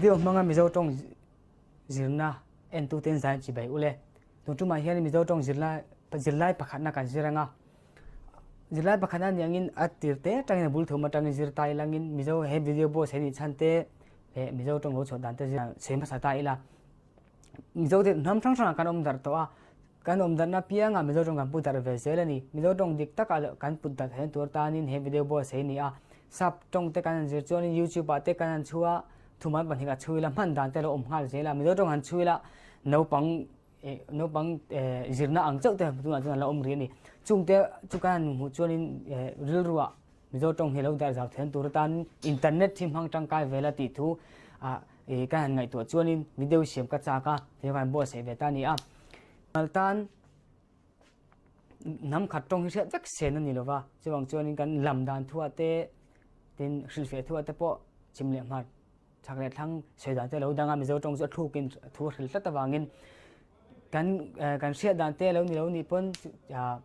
Video hmanga Mizo tawng zirna entuten zai chibai ule. Tun tumah hian Mizo tawng zirlai zirlai pakhatna kan zir anga. Zirlai pakhatna ni angin a tir te atangin a bul thum atangin zir ta ilangin Mizo he video post he nih chhan te leh Mizo tawng lo chhuah dan te zir sawi hmasa ta ila. Mizo te hnam hrang hrangah kan awm darh tawh a, kan awm darhna piangah Mizo tawng kan put darh ve zel a ni. Mizo tawng dik takah kan put darh theihna tur tanin he video post he ni a. Sap tawng te kan han zir chuanin YouTube ah te kan han chhu a, thumal pahnih a chhui la hman dan te lo awm nghal zel a. Mizo tawng han chhui la naupang eh naupang eh zirna ang chauh te tunah chuan a la awm rih a ni. Chungte chu kan han hmuh chuanin eh rilruah Mizo tawng hi lo darh zau theihna tur atan internet hi hmang tangkai vel a tih thu ah ih ka han ngaihtuah chuanin video siam ka chak a, hei khan buatsaih ve ta a ni a. Mal tan hnam khat tawng hi hriat vek sen a ni lo va, chuvang chuanin kan lam dan thuah te tin hrilhfiah thuah te pawh chim leh hmar chhak leh thlang sawi dan te lo dang a, Mizo tawng chu a thlukin thu a hril tlat avangin kan kan hriat dan te lo ni lo nih pawn ah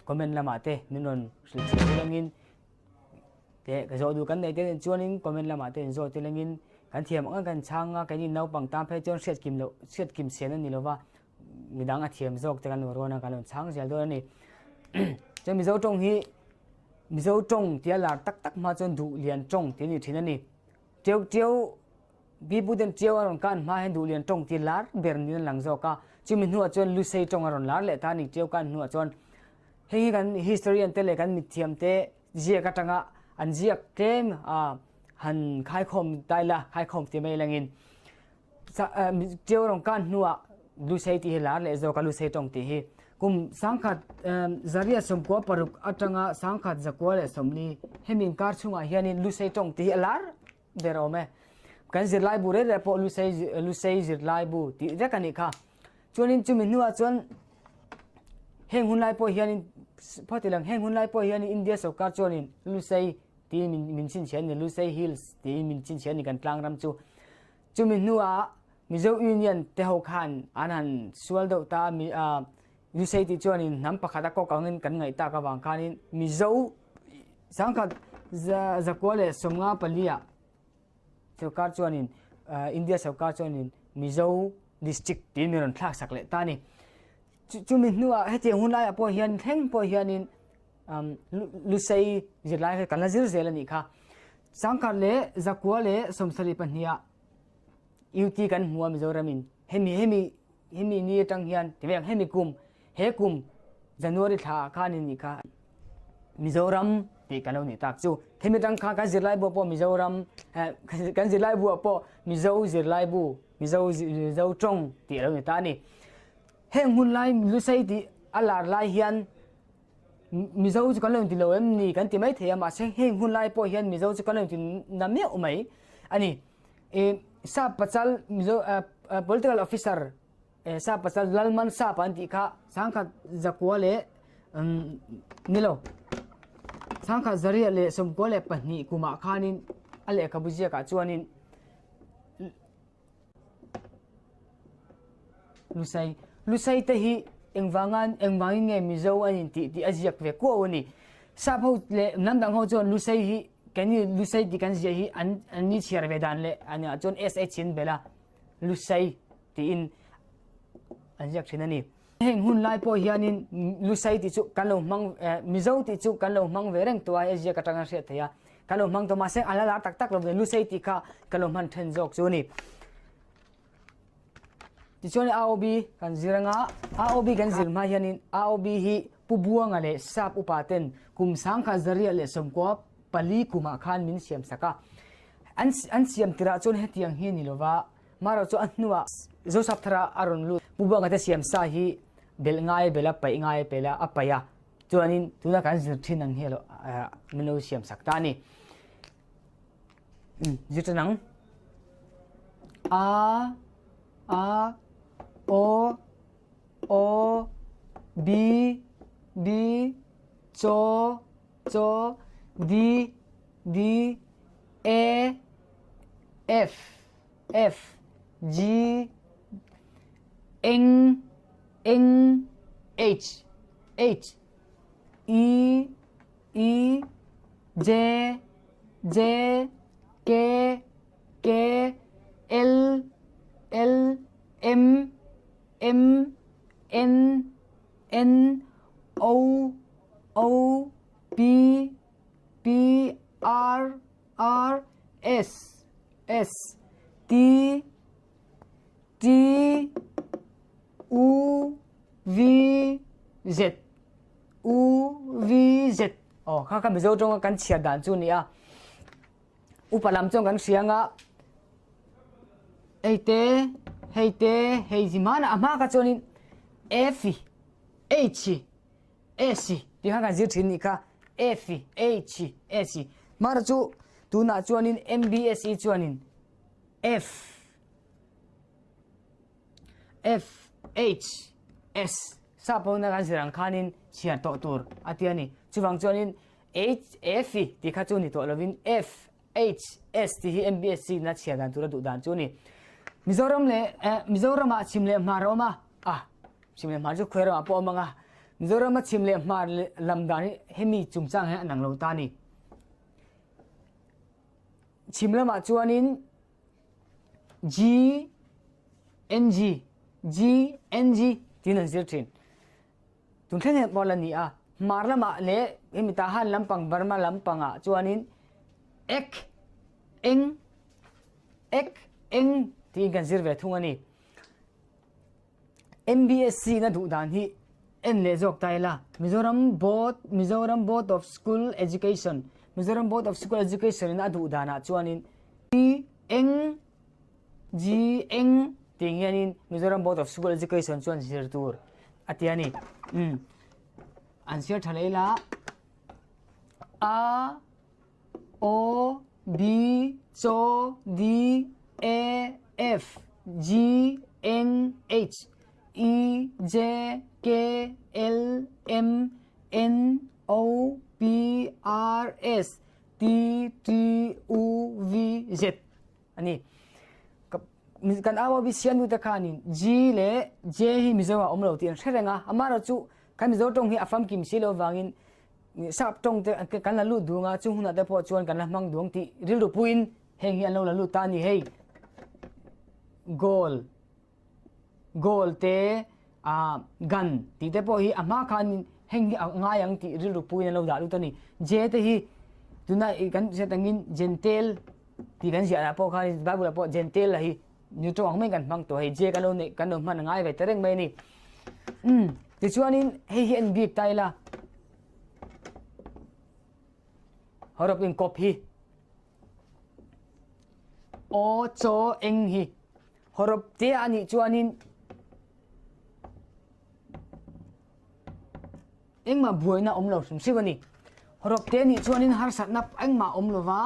comment lamah te min rawn hrilh chhiah tel angin teh ka zawh duh kan neih te chuanin comment lamah te in zawh tel angin kan thiam ang ang kan chhang a keini naupang tan phei chuan hriat kim loh hriat kim sian a ni lova midang a thiam zawk te kan lo rawn a kan rawn chhang zel dawn a ni chuan Mizo tawng hi Mizo tawng tia lar tak tak hma chuan duh lian tawng tih a ni thin a ni teuh teuh Pipu ten Ṭiau a rawn kan hma hian Duhlian ṭawng ti lar ber niin a lang zawk a, chumi hnuah chuan Lusei ṭawng a rawn lar leh ta a ni. Ṭiau kan hnuah chuan hei hi kan historian te leh kan mithiam te ziak atanga an ziak tlem a han khaikhawm ta ila, khaikhawm ti mai langin Ṭiau a rawn kan hnuah Lusei tih hi lar leh zawk a, Lusei ṭawng tih hi kum sangkhat zariat 16 atanga sangkhat 140 hemi inkar chhungah hianin Lusei ṭawng tih hi a lar ber awm e. Kan zirlaibu reh reh pawh Lusei Lusei zirlaibu tih vek a nih kha. Chuanin chumi hnuah chuan heng hun lai pawh hianin phawt ilang heng hun lai pawh hianin India sorkar chuanin Lusei tiin min min chhinchhiah a ni Lusei Hills tiin min chhinchhiah a ni kan tlang ram chu. Chumi hnuah Mizo Union te ho khan an han sual deuh ta a mi ah Lusei tih chuanin hnam pakhat a kawk angin kan ngaih tak avang khanin Mizo Sangkhat 954 ah sorkar chuanin India sorkar chuanin Mizo district tiin min rawn thlak sak leh ta a ni. Chumi hnuah hetiang hun laiah pawh hian thleng pawh hianin Lusei zirlai kha kan la zir zel a nih kha. 1972 ah UT kan hmu a Mizoramin hemi hemi hemi ni atang hian ti veng hemi kum he kum January thla ah khan in nih kha Mizoram tih kan lo nih tak chu hemi atang khan kan zirlai bu ah pawh Mizoram eh kan zirlai bu ah pawh Mizo zirlai bu Mizo Mizo tawng tih a lo ni ta a ni. Heng hun lai Lusei tih a lar lai hian Mizo chu kan lo inti lo em ni kan ti mai thei a mahse heng hun lai pawh hian Mizo chu kan lo inti na meuh mai a ni. Ih sap pasal Mizo political officer sap pasal Lalman sap an tih kha 1900 leh umm ni lo 1992 kumah khanin a lehkhabu ziakah chuanin Lusei Lusei te hi engvanga engvangin nge Mizo an intih tih a ziak ve kuau a ni. Sap ho leh hnam dang ho chuan Lusei hi keini Lusei tih kan ziah hi an an ni chhiar ve dan leh a nia chuan SH in belh a Lusei tiin an ziak thin a ni. Heng hun lai pawh hianin Lusei tih chu kan lo hmang eh Mizo tih chu kan lo hmang ve reng tawh a, a ziak atanga hriat theih a. Kan lo hmang tawh mahse a la lar tak tak lo ve Lusei tih kha kan lo hman then zawk chu a ni. Tichuan AOB kan zir anga AOB kan zir hma hianin AOB hi Pu Buanga leh Sap upa ten kum 1994 kumah khan min siam sak a. An an siam tirah chuan hetiang hi a ni lova, marawh chu a hnuah Zosap thara a rawn lut. Pu Buanga te siam sa hi belh ngai a belh a, paih ngai a pelh a, a paih a. Chuanin tuna kan zir thin ang hi alo min lo siam sak ta a ni. Zir tan ang. A A O O B B C C D D E F F G N N H H E E J J K K. L, L, M, M, N, N, O, O, P, P, R, R, S, S, T, T, U, V, Z, U, V, Z. Aw, kha kha Mizo ṭawnga kan chhiar dan chu a ni a. Upa lam chuan kan hria anga hei te, hei te, hei zi hmanah a hma kha chuanin F, H, S tih kha kan zir thin nih kha F, H, S. Hmara chu tunah chuanin MBSE chuanin F, F, H, S sap ho na kan zir ang khanin chhiar tawh tur a ti a ni. Chuvang chuanin H, F tih kha chu ni tawh lovin F, H, S tih hi MBSC na chhiar dan tura duh dan chu a ni. Mizoram leh eh, Mizoramah chhim leh hmar a awm a, ah chhim leh hmar chu khuai ramah pawh a awm ang a, Mizorama chhim leh hmar lam dan hi hemi chungchang hian a nang lo ta a ni. Chhim lamah chuanin G, N G, G, N G tiin an zir thin. Tun thleng hian pawh la ni a, hmar lamah leh hemi Tahan lampang Burma lampangah chuanin ek, eng, ek, eng tiin kan zir ve thung a ni. MBSC na duh dan hi en leh zawk ta ila, Mizoram Board, Mizoram Board of School Education, Mizoram Board of School Education in a duh danah chuanin G, eng, G, eng tih hianin Mizoram Board of School Education chuan zir tur a ti a ni. Umm an siar tha leh ila A, O, B, C, D, E, F, G, N, H, E, J, K, L, M, N, O, P, R, S, T, T, U, V, Z a ni. Kan au a siam nute khanin G leh J hi Mizo ah awm lo tih an hre reng a, amaherawhchu kan Mizo tawng hi a famkim si lo vangin sap tawng te kan la lut duang a, chung hunah te pawh chuan kan la hmang duang tih rilru puiin heng hi an lo la lut ta a ni hei. Goal Goal te ah gun tih te pawh hi a hma khan heng hi a ngai ang tih rilru puiin an lo dah lut a ni. J te hi tuna kan hriat angin Jentail tih kan ziah lah pawh khan Bible ah pawh Jentail lah hi ni tawng ang mai kan hmang tawh hei J kan lo neih kan lo hman a ngai ve ta reng mai a ni. Umm tichuanin hei hi en bik ta ila hawrawp inkawp hi aw chaw eng hi Hawrawp te a nih chuanin engmah buaina awm lo hrim hrim a ni. Hawrawp te a nih chuanin harsatna engmah awm lo va,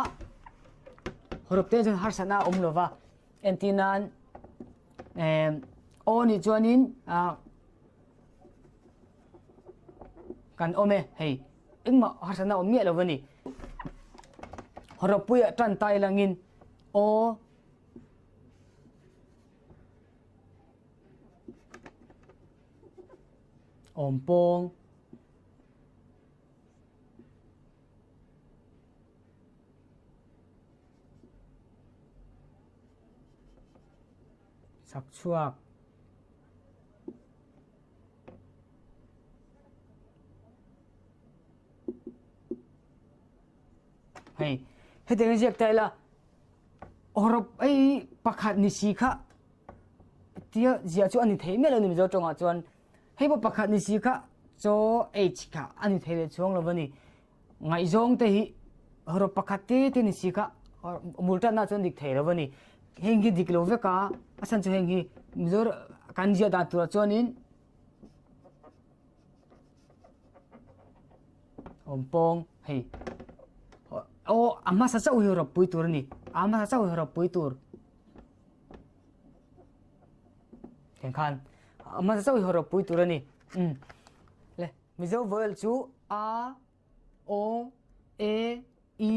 hawrawp te chuan harsatna a awm lo va. Entir nan eh aw nih chuanin ah kan awm e hei engmah harsatna awm miah lo va ni. Hawrawp puiah tan tai langin aw. Awm pawng. Chhak chhuak. Hei, hetiang ziak ta ila. Hawrawp ei pakhat ni si kha tia ziah chu a ni thei miah lo ni Mizo tawngah chuan hei pawh pakhat ni si kha chaw H kha a ni thei leh chuang lo a ni. Ngaihzawng te hi hawrawp pakhat te te ni si kha mul tanna chuan dik thei lo a ni. Heng hi dik lo vek a, a chhan chu heng hi Mizo kan ziah dan turah chuanin Awm pawng hei aw a hmasa chauh hi rawp pui tur a ni a hmasa chauh hi rawp pui tur tiang khan a hmasa chauh hi rawp pui tur a ni um le Mizo vowel chu a o e i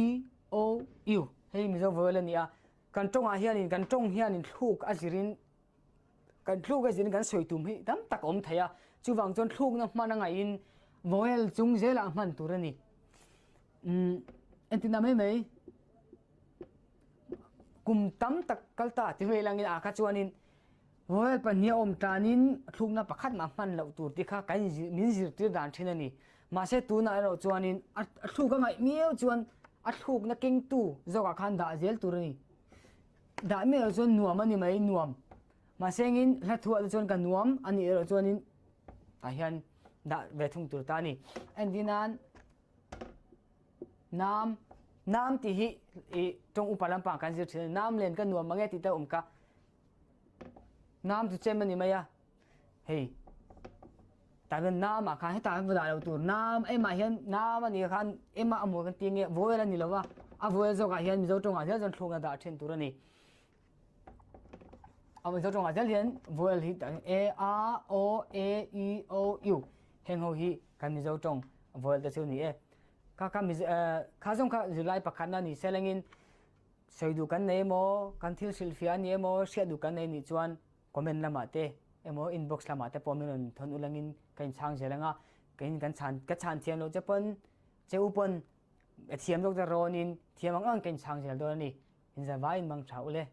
o u hei Mizo vowel a ni a kan tawngah hianin kan tawng hianin thluk a zirin Kan thluk a zin kan sawi tum hi tam tak a awm thei a, chuvang chuan thlukna hman a ngaihin vowel chung zelah hman tur a ni. Umm entin a mai mai. Kum tam tak kal ta ti mai langin ah kha chuanin vowel pahnih a awm tanin thlukna pakhat mah hman loh tur tih kha kan min zirtir dan thin a ni. Mahse tunah erawh chuanin a thluk a ngaih miau chuan a thlukna kengtu zawkah khan dah zel tur a ni. Dah miah loh chuan nuam a ni mai, nuam. Mahse engin hla thuah te chuan ka nuam a nih erawh chuanin tah hian dah ve thung tur ta a ni. Entir nan Nam, Nam tih hi i tawng upa lampang kan zir thin a ni. Nam len ka nuam mange tih te a awm ka. Nam chu chem a ni mai a. Hei tah hian nam ah khan hetah hian va dah lo tur. Nam emah hian nam a nih khan emah a mawi kan ti nge vawel a ni lo va. A vawel zawkah hian Mizo tawngah zel chuan thlukna dah thin tur a ni. A Mizo tawngah zel hian vawel hi tah hian e a o e i o u heng ho hi kan Mizo tawng vawel te chu a ni e. Kha kha Mizo kha zawng kha zirlai pakhatna ni se lengin sawi duh kan nei emaw kan thil hrilhfiah a ni emaw hriat duh kan nei nih chuan comment lamah te emaw inbox lamah te pawh min rawn thawn ulangin ka inchhang zel ang a, keiin kan chhan ka chhan thiam loh che pawn che u pawn a thiam zawk te rawnin thiam ang ang ka inchhang zel dawn a ni. Inzavaiin mang tha ule.